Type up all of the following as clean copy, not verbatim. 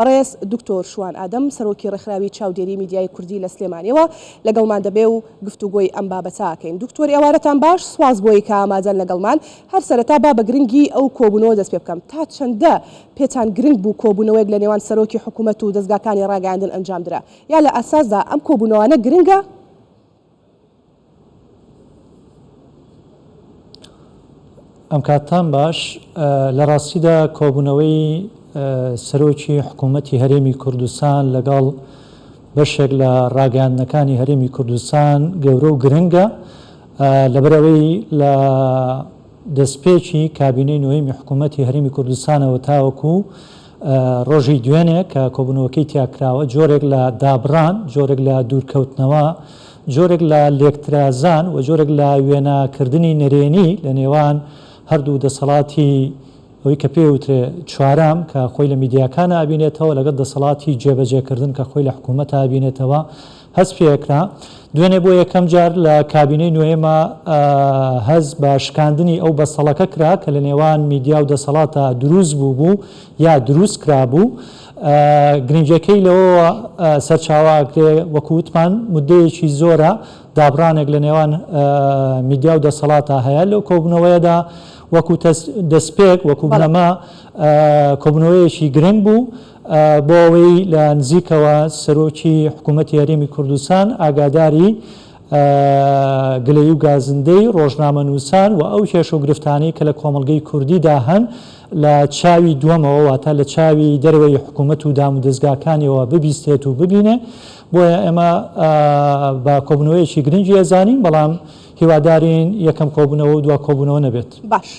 بەڕێز دکتۆر شوان ئادەم سەرۆکی ڕێکخراوی چاودێری میدیای کوردی لە سلێمانیەوە لەگەڵمان دەبێ و گفتوگۆی ئەم بابەتە ئەکەین. دکتۆر ئێوارەتان باش، سوپاس بۆی کە ئامادەن لەگەڵمان. هەر سەرەتا با بە گرنگی ئەو کۆبوونەوە دەست پێ بکەم. تا چەندە پێتان گرنگ بوو کۆبوونەوەیەک لە نێوان سەرۆکی حکوومەت و دەزگاکانی ڕاگەیاندن ئەنجام درا؟ یا لە ئاساسدا ئەم کۆبوونەوانە گرنگە؟ ئەم کاتتان باش. لە ڕاستیدا کۆبوونەوەی سەرۆکی حکوومەتی هەرێمی کوردستان لەگەڵ بەشێک لە ڕاگەیاندنەکانی هەرێمی کوردستان گەورە و گرنگە، لەبەرئەوەی لە دەستپێکی کابینەی نۆیەمی حکوومەتی هەرێمی کوردستانەوە تاوەکو ڕۆژی دوێنێ کە کۆبوونەوەکەی تیا کراوە، جۆرێک لە دابڕان، جۆرێک لە دوورکەوتنەوە، جۆرێک لە لێکترازان و جۆرێک لە وێناکردنی نەرێنی لە نێوان هەردوو دەسەڵاتی ئەوەی کە پێی وترێ چوارەم کە خۆی لە میدیاکانا ئەبینێتەوە لەگەڵ دەسەڵاتی جێبەجێکردن کە خۆی لە حکوومەتا ئەبینێتەوە هەست پێکرا. دوێنێ بۆ یەکەم جار لە کابینەی نۆیەما هەست بە شکاندنی ئەو بەستەڵەکە کرا کە لە نێوان میدیا و دەسەڵاتا دروست بووبوو یا دروست کرابوو. گرنگیەکەی لەوەوە سەرچاوە ئەگرێ وەکو وتمان مودەیەکی زۆرە دابڕانێک لە نێوان میدیا و دەسەڵاتا هەیە. لەو کۆبوونەوەیەدا وەکو دەستپێک، وەکو بنەما کۆبوونەوەیەکی گرنگ بوو بۆ ئەوەی لە نزیکەوە سەرۆکی حکوومەتی هەرێمی کوردستان ئاگاداری گلەیی و گازندەی ڕۆژنامەنووسان و ئەو کێشە و گرفتانەی کە لە کۆمەڵگەی کوردیدا هەن لە چاوی دووەمەوە واتە لە چاوی دەرەوەی حکوومەت و دامودەزگاکانیەوە ببیستێت و ببینێ. بۆیە ئێمە بە کۆبوونەوەیەکی گرنگی ئەزانین، بەڵام هیوادارین یەکەم کۆبوونەوە و دوا کۆبوونەوە نەبێت. باش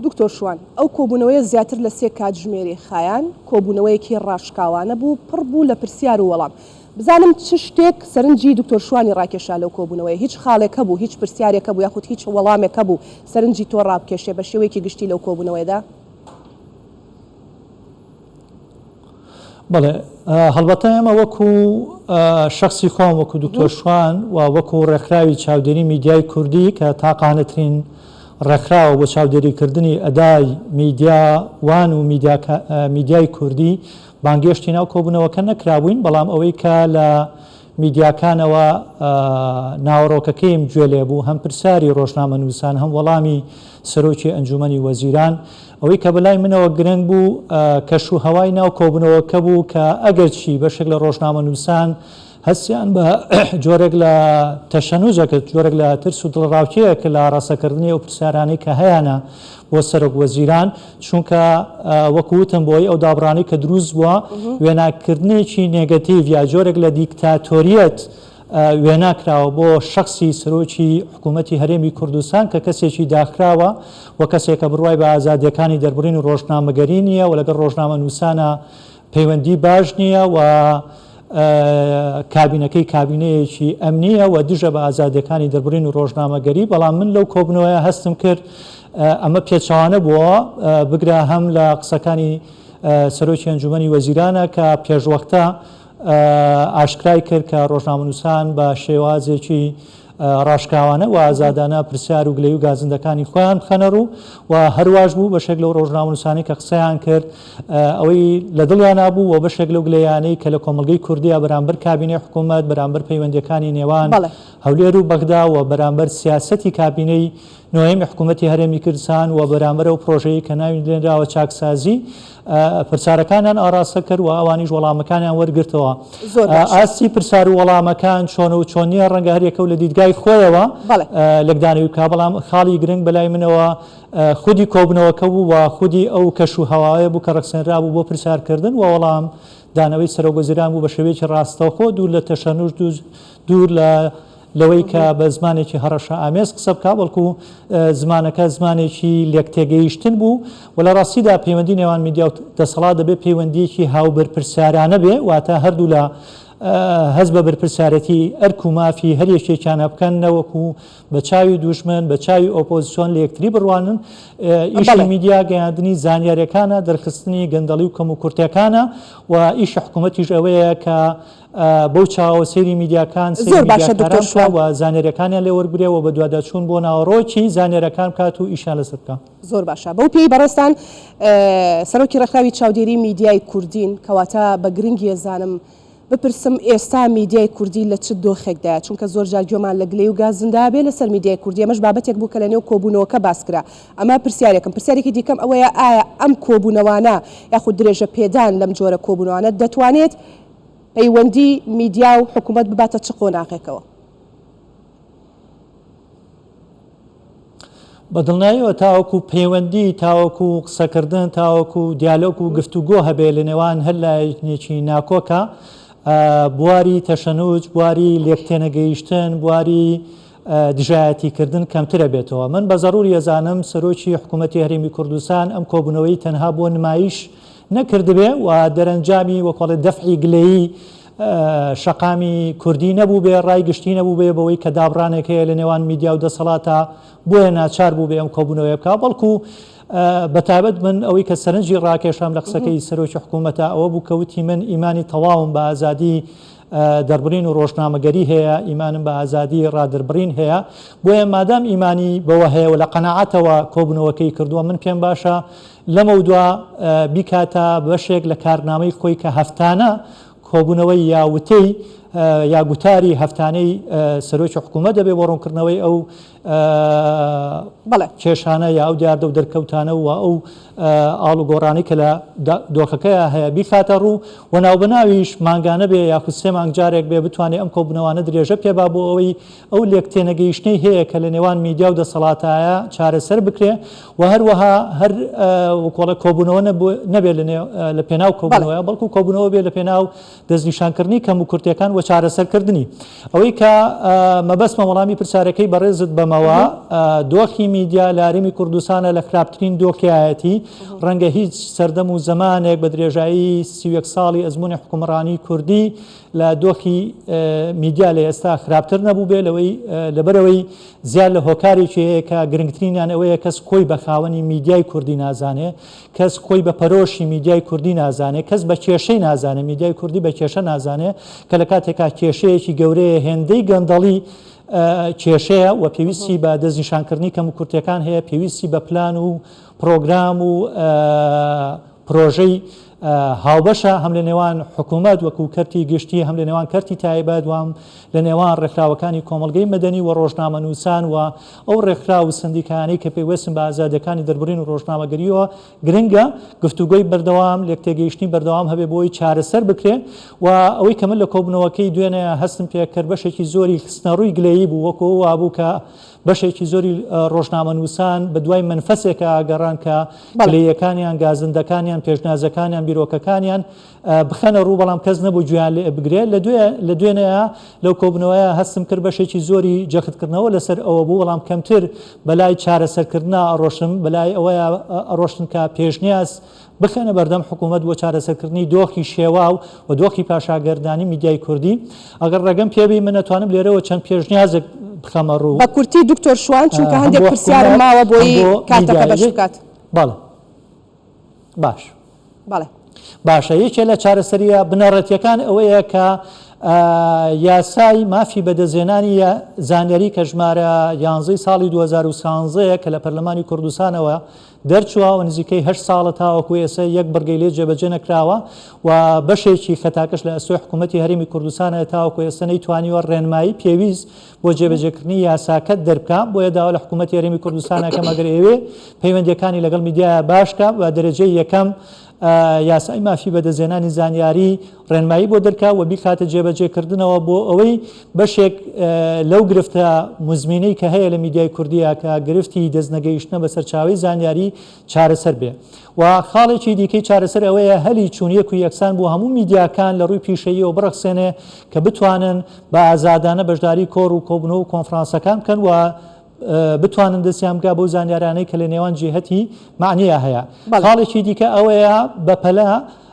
دکتۆر شوان، ئەو کۆبوونەوەیە زیاتر لە سێ کاتژمێری خایان، کۆبوونەوەیەکی ڕاشکاوانە بوو، پڕ بوو لە پرسیار و وەڵام. بزانم چ شتێک سەرنجی دکتۆر شوانی ڕاکێشا لەو کۆبوونەوەیە؟ هیچ خاڵێک هەبوو، هیچ پرسیارێک هەبوو یاخود هیچ وەڵامێک هەبوو سەرنجی تۆ ڕابکێشێ بە شێوەیەکی گشتی لەو کۆبوونەوەیەدا؟ بەڵێ هەڵبەتە ئێمە وەکو شەخسی خۆم وەکو دکتۆر شوان و وەکو ڕێکخراوی چاودێری میدیای کوردی کە تاقانەترین ڕێکخراوە بۆ چاودێریکردنی ئەدای میدیا وان و میدیای کوردی بانگێشتی ناو کۆبوونەوەکە نەکرابووین بەڵام ئەوەی کە لە میدیاکانەوە ناوەڕۆکەکەیم گوێ لێ بوو، هەم پرسیاری ڕۆژنامەنووسان، هەم وەڵامی سەرۆکی ئەنجوومەنی وەزیران. ئەوەی کە بەلای منەوە گرنگ بوو، کەش و هەوای ناو کۆبوونەوەکە بوو کە ئەگەرچی بەشێک لە ڕۆژنامەنووسان هەستیان بە جۆرێک لە تەشەنوج ئەکرد، جۆرێک لە ترس و دڵەڕاوکێ ئەکرد لە ئاڕاستەکردنی ئەو پرسیارانەی کە هەیانە بۆ سەرۆک وەزیران، چونکە وەکو وتم بۆی ئەو دابڕانەی کە دروست بووە وێناکردنێکی نێگەتیڤ یا جۆرێک لە دیکتاتۆریەت وێنا کراوە بۆ شەخسی سەرۆکی حکوومەتی هەرێمی کوردستان کە کەسێکی داخراوە و کەسێکە بڕوای بە ئازادیەکانی دەربڕین و ڕۆژنامەگەری نییە و لەگەڵ ڕۆژنامەنووسانە پەیوەندی باش نییە و کابینەکەی کابینەیەکی ئەمنییە و دژە بە ئازادیەکانی دەربڕین و ڕۆژنامەگەری، بەڵام من لەو کۆبوونەوەیە هەستم کرد ئەمە پێچەوانە بووە، بگرە هەم لە قسەکانی سەرۆکی ئەنجومەنی وەزیرانە کە پێشوەختە ئاشکرای کرد کە ڕۆژنامەنووسان بە شێوازێکی ڕاشکاوانە و ئازادانە پرسیار و گلەیی و گازندەکانی خۆیان بخەنە ڕوو و هەرواش بوو بەشێک لەو ڕۆژنامەنووسانەی کە قسەیان کرد ئەوەی لە دڵیانا بوو و بەشێک لەو گلەیانەی کە لە کۆمەڵگەی کوردیە بەرامبەر کابینەی حکوومەت بەرامبەر پەیوەندیەکانی نێوان هەولێر و بەغدا و بەرامبەر سیاسەتی کابینەی نۆیەمی حکوومەتی هەرێمی کوردستان و بەرامبەر ئەو پرۆژەیەی کە ناوی لێنراوە چاکسازی، پرسیارەکانیان ئاڕاستە کرد و ئەوانیش وەڵامەکانیان وەرگرتەوە. زۆر باشە. ئاستی پرسیار و وەڵامەکان چۆنە و چۆن نییە ڕەنگە هەر یەکە و لە دیدگای خۆیەوە لێکدانەوەی بکا، بەڵام خاڵی گرنگ بەلای منەوە خودی کۆبوونەوەکە بوو و خودی ئەو کەش و هەوایە بوو کە ڕەخسێنرابوو بۆ پرسیارکردن و وەڵام دانەوەی سەرۆکوەزیران بوو بە شێوەیەکی ڕاستەوخۆ دوور لە تەشەنوج دوور لە لەوەی کە بە زمانێکی هەڕەشەئامێز قسە بکا، بەڵکو زمانەکە زمانێکی لێکتێگەیشتن بوو و لە ڕاستیدا پەیوەندی نێوان میدیا و دەسەڵات دەبێ پەیوەندییەکی هاوبەرپرسیارانە بێ، واتە هەردوولا. هەست بە بەرپرسیارێتی ئەرک و مافی هەر یەکێکیانە بکەن نەوەکو بە چاوی دوژمن بە چاوی ئۆپۆزیسیۆن لە یەکتری بڕوانن. ئیشی میدیا گەیاندنی زانیاریەکانە، دەرخستنی گەندەڵی و کەموکورتیەکانە و ئیشی حکوومەتیش ئەوەیە کە بەو چاوە سەیری میدیاکان سەیری زۆر باشە دکتۆر میدیاکاران بکا شوان. و زانیاریەکانیان لێ وەربگرێ و بەدواداچوون بۆ ناوەڕۆکی زانیاریەکان بکات و ئیشیان لەسەر بکا. زۆر باشە بەو پێی بەڕێزتان سەرۆکی ڕێکخراوی چاودێری میدیای کوردین کەواتە بە گرنگی ئەزانم بپرسم ئێستا میدیای کوردی لە چ دۆخێکدایە چونکە زۆر جار گوێمان لە گلەی و گازندە بێ لەسەر میدیای کوردی ئەمەش بابەتێک بوو کە لە نێو کۆبوونەوەکە باس کرا ئەمە پرسیارێکم پرسیارێکی دیکەم ئەوەیە ئایا ئەم کۆبوونەوانە یاخود درێژە پێدان لەم جۆرە کۆبوونەوانە دەتوانێت پەیوەندی میدیا و حکوومەت بباتە چ قۆناغێکەوە؟ بە دڵنیاییەوە تاوەکو پەیوەندی، تاوەکو قسەکردن، تاوەکو دیالۆگ و گفتوگۆ هەبێ لە نێوان هەر لایەنێکی ناکۆکە، بواری تەشەنوج، بواری لێکتێنەگەیشتن، بواری دژایەتیکردن کەمتر ئەبێتەوە. من بە زەروری ئەزانم سەرۆکی حکوومەتی هەرێمی کوردستان ئەم کۆبوونەوەی تەنها بۆ نمایش نەکردبێ و دەرەنجامی وەک ئەڵێ دەفعی گلەیی شەقامی کوردی نەبووبێ، ڕای گشتی نەبووبێ بەوەی کە دابڕانێک هەیە لە نێوان میدیا و دەسەڵاتا بۆیە ناچار بووبێ ئەم کۆبوونەوەیە بکا، بەڵکو بە تایبەت من ئەوەی کە سەرنجی ڕاکێشام لە قسەکەی سەرۆکی حکوومەتە ئەوە بوو کە وتی من ئیمانی تەواوم بە ئازادی دەربڕین و ڕۆژنامەگەری هەیە، ئیمانم بە ئازادی ڕادەربڕین هەیە، بۆیە مادام ئیمانی بەوە هەیە و لە قەناعەتەوە کۆبوونەوەکەی کردووە من پێم باشە لەمەودوا بیکاتە بەشێک لە کارنامەی خۆی کە هەفتانە کۆبوونەوەی یا وتەی یا گوتاری هەفتانەی سەرۆکی حکوومەت دەبێ بۆ ڕوونکردنەوەی ئەو کێشانە یا ئەو دیاردە و دەرکەوتانە و ئەو ئاڵوگۆڕانەی کە لە دۆخەکەیا هەیە بیخاتە ڕوو و ناوبەناویش مانگانە بێ یاخود سێ مانگ جارێک بێ بتوانێ ئەم کۆبوونەوانە درێژە پێ با بۆ ئەوەی ئەو لێکتێنەگەیشتنەی هەیە کە لە نێوان میدیا و دەسەڵاتایە چارەسەر بکرێ و هەروەها هەر وەکۆڵێ کۆبوونەوە نەبێ لە پێناو کۆبوونەوە بەڵکو کۆبوونەوە بێ لە پێناو دەستنیشانکردنی کەموکورتیەکان و چارەسەرکردنی. ئەوەی کە مەبەستمە وەڵامی پرسیارەکەی بەڕێزت بەمەوە، دۆخی میدیا لە هەرێمی کوردستانە لە خراپترین دۆخیایەتی، ڕەنگە هیچ سەردەم و زەمانێک بە درێژایی 31 ساڵی ئەزموونی حوکمڕانی کوردی لە دۆخی میدیا لە ئێستا خراپتر نەبووبێ لەوەی لەبەرئەوەی زیاد لە هۆکارێکی هەیە کە گرنگترینیان ئەوەیە کەس خۆی بە خاوەنی میدیای کوردی نازانێ، کەس خۆی بە پەرۆشی میدیای کوردی نازانێ، کەس بە کێشەی نازانێ، میدیای کوردی بە کێشە نازانێ، کە لە کاتێکا کێشەیەکی گەورەیە هێندەی گەندەڵی کێشەیە و پێویستی بە دەستنیشانکردنی کەموکورتیەکان هەیە، پێویستی بە پلان و پرۆگرام و پرۆژەی هاوبەشە هەم لە نێوان حکوومەت وەکو کەرتی گشتی هەم لە نێوان کەرتی تایبەت و هەم لە نێوان ڕێکخراوەکانی کۆمەڵگەی مەدەنی و ڕۆژنامەنووسان و ئەو ڕێکخراو و سەندیکایانەی کە پەیوەستن بە ئازادییەکانی دەربڕین و ڕۆژنامەگەرییەوە گرنگە گفتوگۆی بەردەوام، لێکتێگەیشتنی بەردەوام هەبێ بۆ ئەوەی چارەسەر بکرێ و ئەوەی کە من لە کۆبوونەوەکەی دوێنێ هەستم پێکرد بەشێکی زۆری خستنەڕووی گلەیی بوو وەکو ئەو وابوو کە بەشێکی زۆری ڕۆژنامەنووسان بە دوای مەنفەسێکا گەڕان کە گلەییەکانیان، گازندەکانیان، پێشنیازەکانیان، بیرۆکەکانیان بخەنە ڕوو، بەڵام کەس نەبوو گوێیان لێ بگرێ. لە دوێنێیا لەو کۆبوونەوەیە هەستم کرد بەشێکی زۆری جەختکردنەوە لەسەر ئەوە بوو، بەڵام کەمتر بەلای چارەسەرکردنا ئەڕۆشتن، بەلای ئەوەیا ئەڕۆشتن کە پێشنیاز بخەنە بەردەم حکوومەت بۆ چارەسەرکردنی دۆخی شێواو و دۆخی پاشاگەردانی میدیای کوردی. ئەگەر ڕێگەم پێ بی من ئەتوانم لێرەوە چەند پێشنیازێک بخەمە ڕوو. بە کورتی دکتۆر شوان چونکە هەم هەندێک بۆ پرسیارم حکوومەت ماوە هەم بۆی بۆ کاتەکە میدیا. بەش بکات. بەڵێ باش. بەڵێ. باشە یەکێ لە چارەسەرییە بنەڕەتییەکان ئەوەیە کە یاسای مافی بەدەستهێنانی زانیاری کە ژمارە یانزەی ساڵی 2013 کە لە پەرلەمانی کوردستانەوە دەرچووە و نزیکەی هەشت ساڵە تاوەکو ئێستا یەک بڕگەی لێ جێبەجێ نەکراوە و بەشێکی خەتاکەش لە ئەستۆی حکوومەتی هەرێمی کوردستانە تاوەکو ئێستا نەیتوانیوە ڕێنمایی پێویست بۆ جێبەجێکردنی یاساکە دەربکا، بۆیە داوا لە حکوومەتی هەرێمی کوردستان ئەکەم ئەگەر ئەیەوێ پەیوەندییەکانی لەگەڵ میدیایا باش کا بە دەرەجەی یەکەم یاسای مافی بەدەستهێنانی زانیاری ڕێنمایی بۆ دەرکا و بیخاتە جێبەجێکردنەوە بۆ ئەوەی بەشێک لەو گرفتە موزمینەی کە هەیە لە میدیای کوردیە کە گرفتی دەستنەگەیشتنە بە سەرچاوەی زانیاری چارەسەر بێ و خاڵێکی دیکەی چارەسەر ئەوەیە هەلی چوونیەک و یەکسان بۆ هەموو میدیاکان لە ڕووی پیشەییەوە بڕەخسێنێ کە بتوانن بە ئازادانە بەشداری کۆڕ و کۆبوونەوە و کۆنفرانسەکان بکەن و بتوانن دەستیان بگا بەو زانیارانەی کە لە نێوان جیهەتی مەعنییا هەیە. خاڵێکی دیکە ئەوەیە بەپەلە.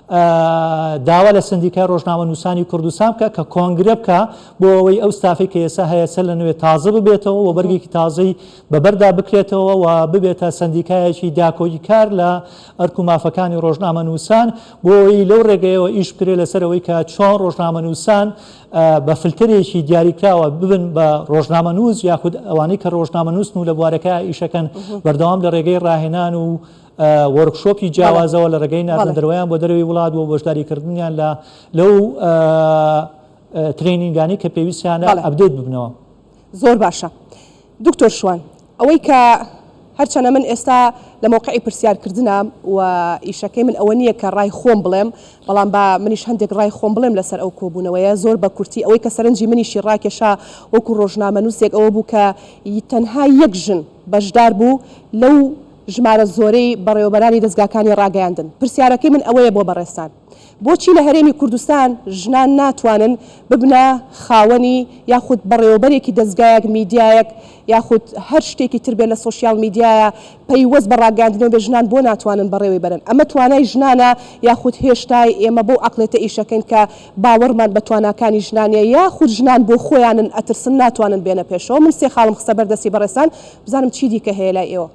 داوا لە سەندیکای ڕۆژنامەنووسانی کوردستان بکە کە کۆنگرە بکە بۆ ئەوەی ئەو ستافەی کە ئێستا هەیە سەر لە نوێ تازە ببێتەوە و بەرگێکی تازەی بەبەردا بکرێتەوە و ببێتە سەندیکایەکی داکۆکیکار لە ئەرک و مافەکانی ڕۆژنامەنووسان بۆ ئەوەی لەو ڕێگەیەوە ئیش بکرێت لەسەر ئەوەی کە چۆن ڕۆژنامەنووسان بە فلتەرێکی دیاریکراوە ببن بە ڕۆژنامەنووس یاخود ئەوانەی کە ڕۆژنامەنووسن و لە بوارەکە ئیشەکەن بەردەوام لە ڕێگەی ڕاهێنان و وۆرکشۆپی جیاوازەوە لە ڕێگەی ناردنە دەرەوەیان بۆ دەرەوەی وڵات و بەشداریکردنیان لە لەو training انەی کە پێویستیانە update ببنەوە. زۆر باشە دکتۆر شوان ئەوەی کە هەرچەنە من ئێستا لە مەوقعی پرسیار کردنام و ئیشەکەی من ئەوە نییە کە ڕای خۆم بڵێم بەڵام با منیش هەندێک ڕای خۆم بڵێم لەسەر ئەو کۆبوونەوەیە زۆر بە کورتی ئەوەی کە سەرنجی منیشی ڕاکێشا وەکو ڕۆژنامەنووسێک ئەوە بوو کە تەنها یەک ژن بەشدار بوو لەو ژمارە زۆرەی بەڕێوەبەرانی دەزگاکانی ڕاگەیاندن. پرسیارەکەی من ئەوەیە بۆ بەڕێزتان، بۆچی لە هەرێمی کوردستان ژنان ناتوانن ببنە خاوەنی یاخود بەڕێوەبەرێکی دەزگایەک، میدیایەک یاخود هەر شتێکی تر بێت لە سۆشیال میدیایە پەیوەست بە ڕاگەیاندنەوە بێت، ژنان بۆ ناتوانن بەڕێوەی بەرن؟ ئەمە توانای ژنانە یاخود هێشتای ئێمە بەو عەقڵێتە ئیشەکەین کە باوەڕمان بە تواناکانی ژنان نیە یاخود ژنان بۆ خۆیانن ئەترسن ناتوانن بێنە پێشەوە؟ من سێ خاڵم خستە بەر دەستی بەڕێزتان، بزانم چی دیکە هەیە لای ئێوە؟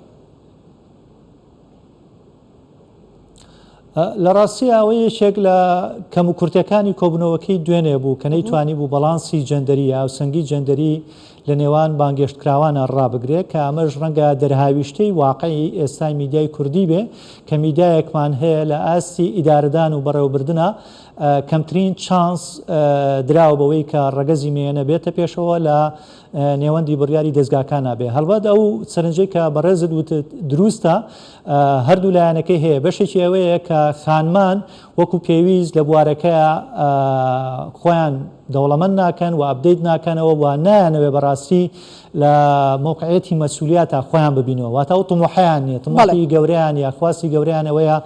لە ڕاستیا ئەوە یەکێک لە کەموکورتیەکانی کۆبوونەوەکەی دوێنێ بوو کە نەیتوانی بوو بەڵانسی جەندەری یا هاوسەنگی جەندەری لە نێوان بانگێشتکراوانە ڕابگرێ کە ئەمەش ڕەنگە دەرهاویشتەی واقعی ئێستای میدیای کوردی بێ کە میدیایەکمان هەیە لە ئاستی ئیدارەدان و بەڕێوەبردنا کەمترین چانس دراوە بەوەی کە ڕەگەزی مێیەنە بێتە پێشەوە لە نێوەندی بڕیاری دەزگاکانا بێ. هەڵبەت ئەو سەرنجەی کە بەڕێزت وتت دروستە، هەردوو لایەنەکەی هەیە، بەشێکی ئەوەیە کە خانمان وەکو پێویست لە بوارەکەیا خۆیان دەوڵەمەند ناکەن و update ناکەنەوە و نایانەوێ بەڕاستی لە مەوقعیەتی مەسولیاتا خۆیان ببینەوە، واتە ئەو تموحەیان نییە، تموحی گەورەیان یا خواستی گەورەیان ئەوەیە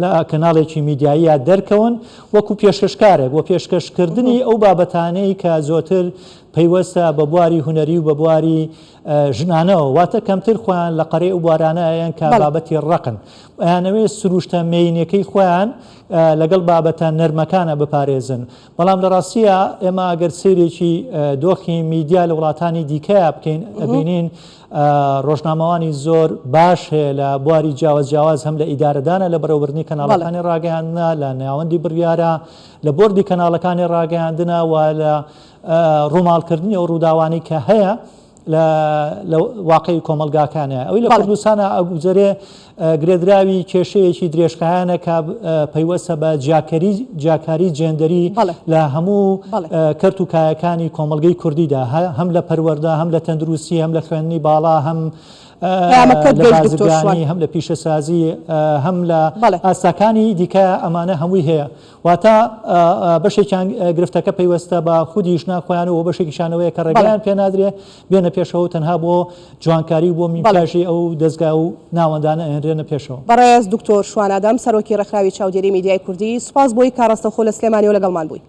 لە کەناڵێکی میدیاییە دەرکەون وەکو پێشکەشکارێک و پێشکەشکردنی ئەو بابەتانەی کە زۆرتر پەیوەستە بە بواری هونەری و بە بواری ژنانەوە، واتە کەمتر خۆیان لە قەرەی ئەو بوارانە ئەیەن کە بابەتی ڕەقن، ئەیانەوێت سروشتە مێینەکەی خۆیان لەگەڵ بابەتە نەرمەکانە بپارێزن، بەڵام لە ڕاستییا ئێمە ئەگەر سەیرێکی دۆخی میدیا لە وڵاتانی دیکەیا بکەین ئەبینین ڕۆژنامەوانی زۆر باش هەیە لە بواری جیاواز جیاواز هەم لە ئیدارەدانە لە بەڕێوەبردنی کەناڵەکانی ڕاگەیاندنە لە ناوەندی بڕیارە لە بۆردی کەناڵەکانی ڕاگەیاندنە و لە ڕووماڵکردنی ئەو ڕووداوانەی کە هەیە لە واقعی کۆمەڵگاکانە ئەوی لە کوردستانە ئەگوزەرێ گرێدراوی کێشەیەکی درێژخایەنە کە پەیوەستە بە جیاکەری جیاکاری جێندەری لە هەموو کەرت و کایەکانی کۆمەڵگەی کوردیدا هەم لە پەروەردە هەم لە تەندروستی هەم لە خوێندنی باڵا هەم لە بازرگانی هەم لە پیشەسازی هەم لە ئاستەکانی دیکە ئەمانە هەمووی هەیە واتە بەشێکیان گرفتەکە پەیوەستە بە خودی ژنان خۆیان و بەشێکیشان ئەوەیە کە ڕێگەیان پێ نادرێ بێنە پێشەوە و تەنها بۆ جوانکاری و بۆ میمکاژی ئەو دەزگا و ناوەندانە ئەهێنرێنە پێشەوە. بەڕێز دکتۆر شوان ئادەم، سەرۆکی ڕێکخراوی چاودێری میدیای کوردی، سوپاس بۆی کە ڕاستەوخۆ لە سلێمانیەوە لەگەڵمان بووی.